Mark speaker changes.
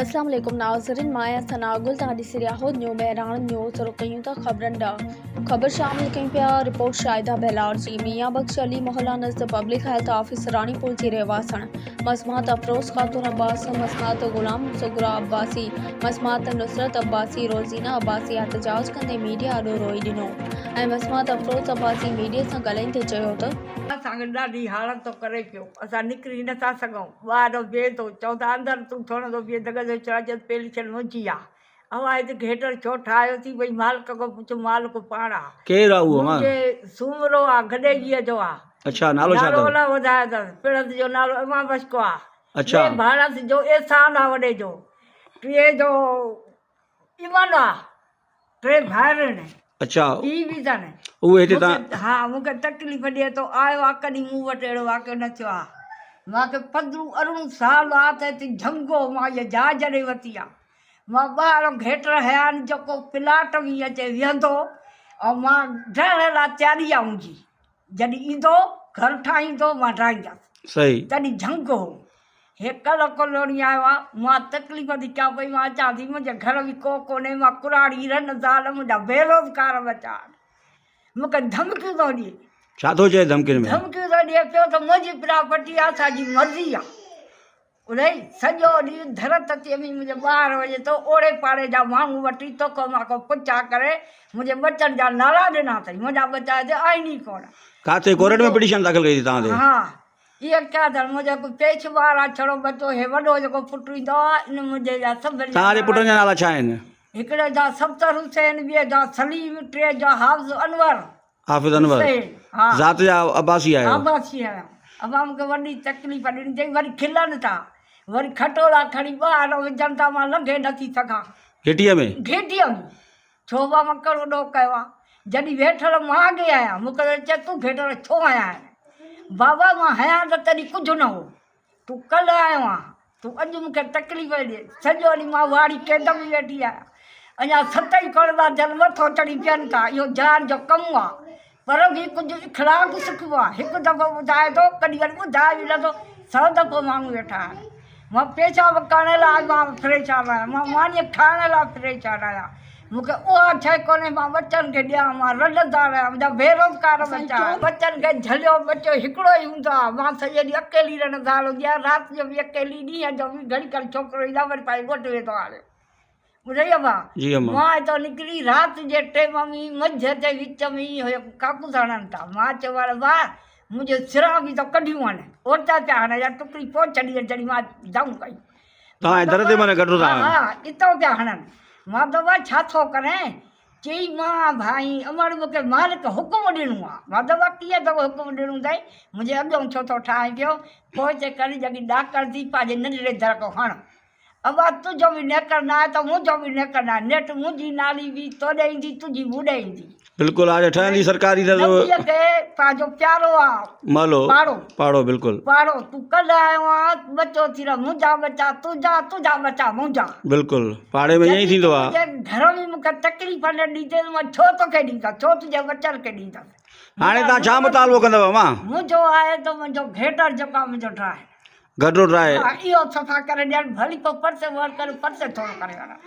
Speaker 1: اسلام عليڪم ناظرين مان آهيان ثناء گل توهان ڏسي رهيا آهيو نيو مهراڻ نيوز رخ ڪيون ٿا خبرن ڏانهن خبر شامل ڪيون پيا رپورٽ شاهده ڀيلار جي ميان بخش علي محلا نزد پبلڪ هيلٿ آفيس راڻيپور جي رهواسڻ مسمات افروز خاتون عباس مسمات غلام صغرا عباسي مسمات نصرت عباسي روزينا عباسي احتجاج ڪندي ميڊيا آڏو روئي ڏنو ۽ مسمات افروز عباسي ميڊيا سان ڳالهائيندي چيو ته.
Speaker 2: اسان کي ڏاڍي حالت ٿو ڪري پيو اسان نڪري نٿا سگهون ٻاهر بيهي ٿو چئون ٿا اندر تون ڇو نٿو بيهين دڳ جو چڙهه چيس پيلي ڇڏ منهنجي آ اوهان هت گهيٽر ڇو ٺاهيو ٿي ڀئي مالڪ کان پڇ مالڪ پاڻ آ
Speaker 3: ڪير آ اهو مان
Speaker 2: منهنجي سومرو آ گڏيجيء جو آ
Speaker 3: اڇا نالو ڇا
Speaker 2: نالو
Speaker 3: اٿو
Speaker 2: الله وڌايو اٿس پڻس جو نالو امام بشڪو آ
Speaker 3: اڇا
Speaker 2: ٻئي ڀاڻس جو احسان آ وڏي جو ٽئين جو ايمان آ ٽي ڀائر آهن.
Speaker 3: اڇا
Speaker 2: پيء به اٿن.
Speaker 3: اهي هتي تان.
Speaker 2: ها مون کي تڪليف ڏئي ٿو آيو آ ڪڏهن مون وٽ اهڙو واقعو نه ٿيو آ مان کي پندرهون ارڙهون سال آ ته هتي جهنگو مان اها جاء جڏهن ورتي آ مان ٻاهران گهيٽر هنيا آهن جيڪو پلاٽ ۾ اچي ويهندو ۽ مان ڊهڻ لاء تياري آ منهنجي جڏهن ايندو گهر ٺاهيندو مان ڊاهيندس.
Speaker 3: صحيح.
Speaker 2: تڏهن جهنگ هو. هي ڪلهه ڪلهوڙي آيو آ. مان تڪليف ٿي ڪيان پئي. مان اچان ٿي. منهنجي گهر ۾ ڪو ڪونهي. مان ڪراڙي رن زال منهنجا بيروزگار ٻچا آهن. مون کي ڌمڪيون ٿو ڏئي.
Speaker 3: ڇا ٿو چئي ڌمڪين ۾؟
Speaker 2: ڌمڪيون ٿو ڏئي پيو ته منهنجي پراپرٽي آ اسان جي مرضي آ. اڙي سڄو ڏينهن در تتيء ۾ منهنجي ٻاهر وڃي ٿو، اوڙي پاڙي جا ماڻهو وٺي توکان مان کان پڇا ڪري منهنجي ٻچن جا نالا ڏنا اٿئي، منهنجا ٻچا هتي آهن ئي ڪونه.
Speaker 3: ڪاٿي ڪورٽ ۾ پٽيشن داخل ڪئي اٿي توهان تي؟
Speaker 2: ها، اهي ڪيا اٿن، منهنجو هڪ پيش ٻار آهي ڇڙو ٻچو، هي وڏو جيڪو پٽ ايندو آهي، ان منهنجي جا سڀني جا
Speaker 3: توهان جي پٽن جا نالا ڇا آهن؟
Speaker 2: هڪڙي جا صفدر حسين، ٻئي جا سليم، ٽئين جا حافظ انور.
Speaker 3: حافظ انور ذات جا عباسي آهيو.
Speaker 2: عباسي آهيان ابا مونکي وڏي تڪليف ڏني اٿئي وري کلن ٿا وري کٽولا کڻي ٻاهر وجهن ٿا مان لنگهي نٿي سگهان.
Speaker 3: گهٽيء ۾؟
Speaker 2: گهٽيء ۾ ڇو ابا مان ڪهڙو ڏوهه ڪيو آهي جڏهن ويٺل مان اڳي آهيان مونکي وري چئي تون گهيٽر ڇو هنيا آهن بابا مان هنيا ته تڏهن ڪجهه نه هو تون ڪلهه آيو آن، تون اڄ مون کي تڪليف ڏي. سڄو ڏينهن مان واڙي قيد ۾ ويٺي آهيان. اڃا ست ئي ڪونه ٿا ٿين، مٿو چڙهي پين ٿا. اهو جهان جو ڪم آ. پر به ڪجهه اخلاق سکبو آ. هڪ دفعو ٻڌائي ٿو، ڪڏهن وري ٻڌائي به نٿو. سئو دفعو ماڻهو ويٺا آهن. مان پيشاب ڪرڻ لاء مان پريشان آهيان. مان ماني کائڻ لاء پريشان آهيان. مون کي اها شيء ڪونهي مان ٻچن کي ڏيان، مان رلندڙ آهيان، منهنجا بيروزگار ٻچا آهن. ٻچن کي جهليو ٻچو هڪڙو ئي هوندو آهي، مان سڄي ڏينهن اڪيلي رلندڙ هوندي آهيان، رات جو به اڪيلي، ڏينهن جو به گهڙي کن ڇوڪرو ايندو آهي وري پنهنجي ڳوٺ ويندو آهي. ٻڌئي ابا؟
Speaker 3: جي اما.
Speaker 2: مان هتان نڪري رات جي ٽيم ۾ منجهه جي وچ ۾ هيو ڪاڪوس هڻن ٿا، مان چيو مان ابا منهنجي سران به ته ڪڍيون آهن، اوچتا پيا هڻن يا ٽڪري پوء ڇڏي ڏين جڏهن مان دانهون ڪئي.
Speaker 3: توهان جي در تي معنيٰ گڍو ٿا
Speaker 2: هڻن؟ ها ها اتان پيا هڻن. مان بابا ڇا ٿو ڪرين؟ چئي مان ڀائي امڙ مون کي مالڪ حڪم ڏنو آ. مان بابا ڪيئن تو حڪم ڏنو اٿئي؟ منهنجي اڳيون ڇو ٿو ٺاهين پيو؟ پوء چي ڪري جڳي ڏاڪڻ ٿي پنهنجي ننڍڙي در کان هڻ. ابا تنهنجو به نيڪر ناهي ته منهنجو به نيڪر ناهي. نيٺ منهنجي نالي به توڏي ايندي تنهنجي مون ڏي ايندي.
Speaker 3: بلڪل آ جي ٺهندي سرڪاري ته
Speaker 2: نبيء کي پنهنجو پيارو آ
Speaker 3: محلو
Speaker 2: پاڙو
Speaker 3: پاڙو بلڪل
Speaker 2: پاڙو تون ڪلهه آيو آن ٻچو ٿي رهه منهنجا ٻچا تنهنجا تنهنجا ٻچا منهنجا.
Speaker 3: بلڪل پاڙي ۾ ائين ئي ٿيندو آ.
Speaker 2: جڏهن تون منهنجي گهر ۾ مون کي تڪليف نه ڏيندين مان ڇو توکي ڏيندس ڇو تنهنجي ٻچن کي ڏيندس.
Speaker 3: هاڻي توهان ڇا مطالبو ڪندؤ امان؟
Speaker 2: منهنجو آهي ته منهنجو گهيٽر جيڪو آ منهنجو ڊراهي.
Speaker 3: گهٽو ڊراهي.
Speaker 2: ها اهو صفا ڪري ڏين ڀلي پوء پرتي ور ڪري پرتي ٿورو ڪري وڃان.